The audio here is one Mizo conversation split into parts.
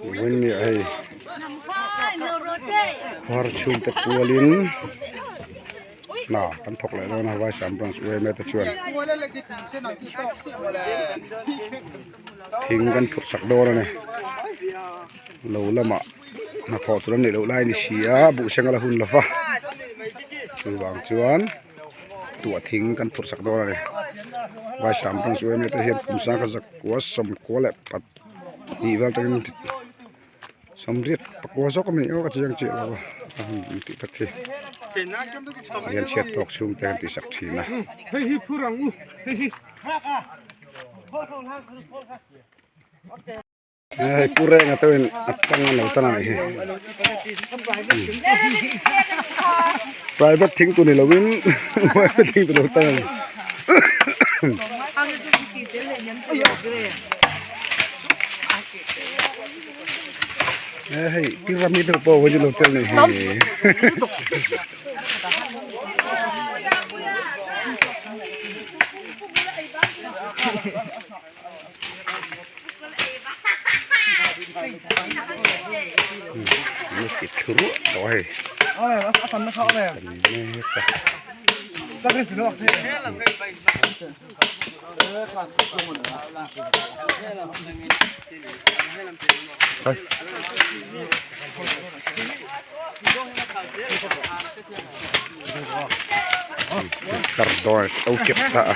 Vawinia hei khawhar chhungte kualin hna kan thawk leh dawn a Vaisam branch yma te chuan thing kan phurh sak dawn a ni lo lamah hnathawh tur an neih loh lai a ni si a buhseng a la hun lo va chuvang chuan. Tuah thing kan phurh sak dawn a ni Vaisam branch yma te hian kum sangkhat zakua sawmkua leh pahnih vel tangin sawmriat pakua zawk a ni aw ka chiang chiah lo a a hun an tih tak hi hian chhiat tawk chhung te an tih sak thin a. Hei pu renga te in a tang an lo tan a nih hi private thing tur ni lovin private thing tur lo tan a ni. Hei pyramid ho pawh hi lo tel a nih hi. Ruah tawh hei tar dawn a to chep ta a.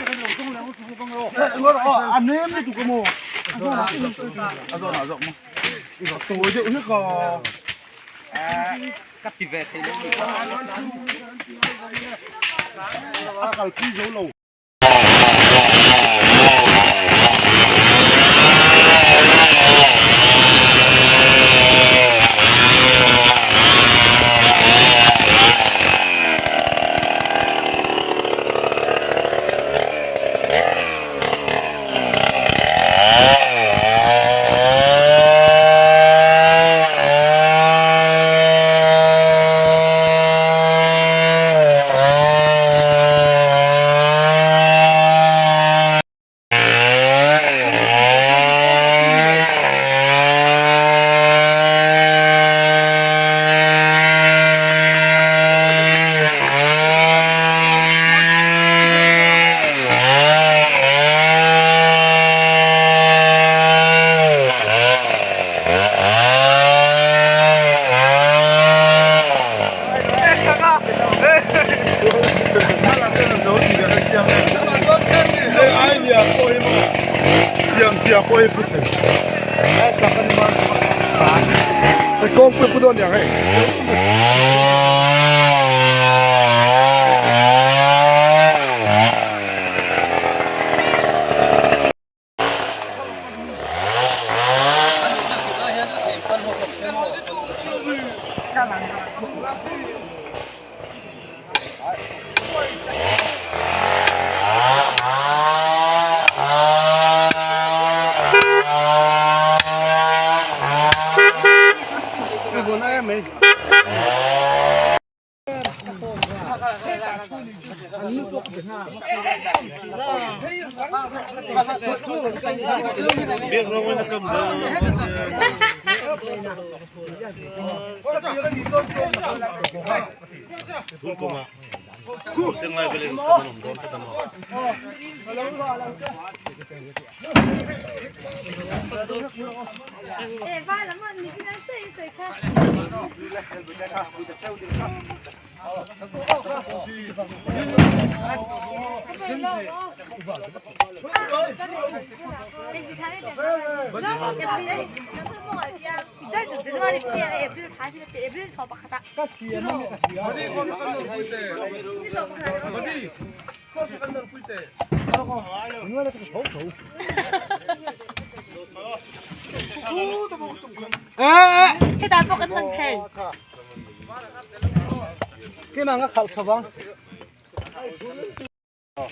Kawngpui pu dawn niang hei.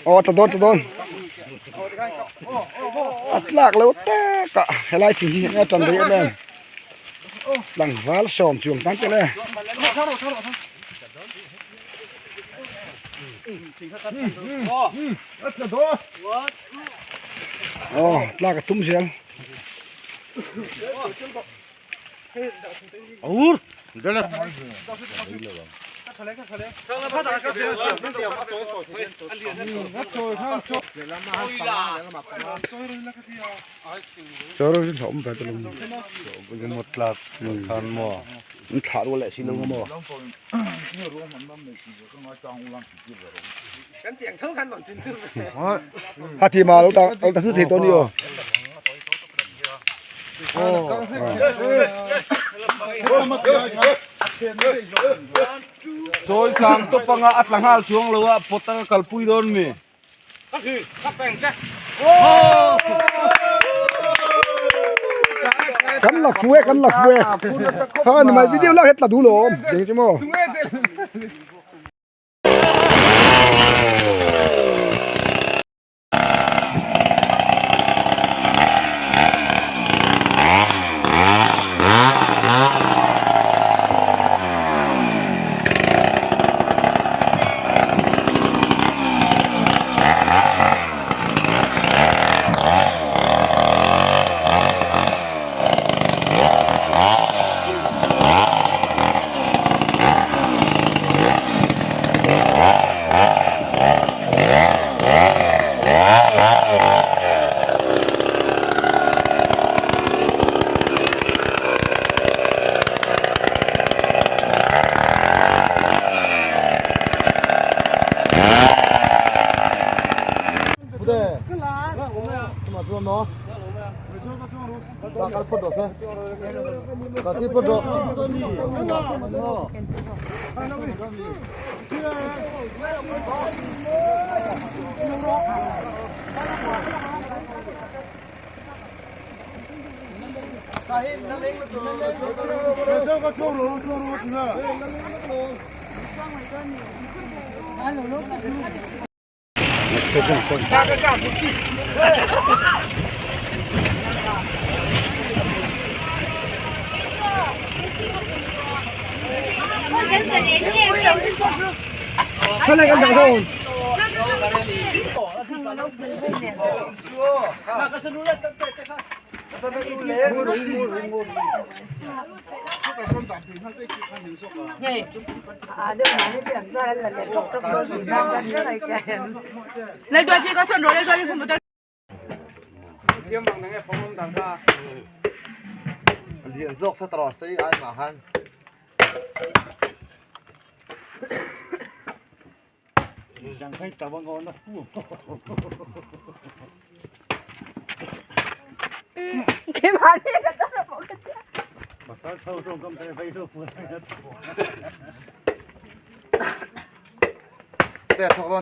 Aw ta dawn ta dawn a tlak lo tak a helai thing hi enge tan rei em em tlangval sawm chuang tan te le. Aw tlak a tum zel. Chaw ro chu hlauhawm ve ta lo an thlah rual leh si lo nga maw. Ha ti ma lo ta lo ta thu thei tawh ni aw. Chawi kang tawp anga a tla nghal chuang lo a pot anga kalpui dawn mi. Kan la fu e kan la fu e ha ni mai video lak het la du lo ding chu maw.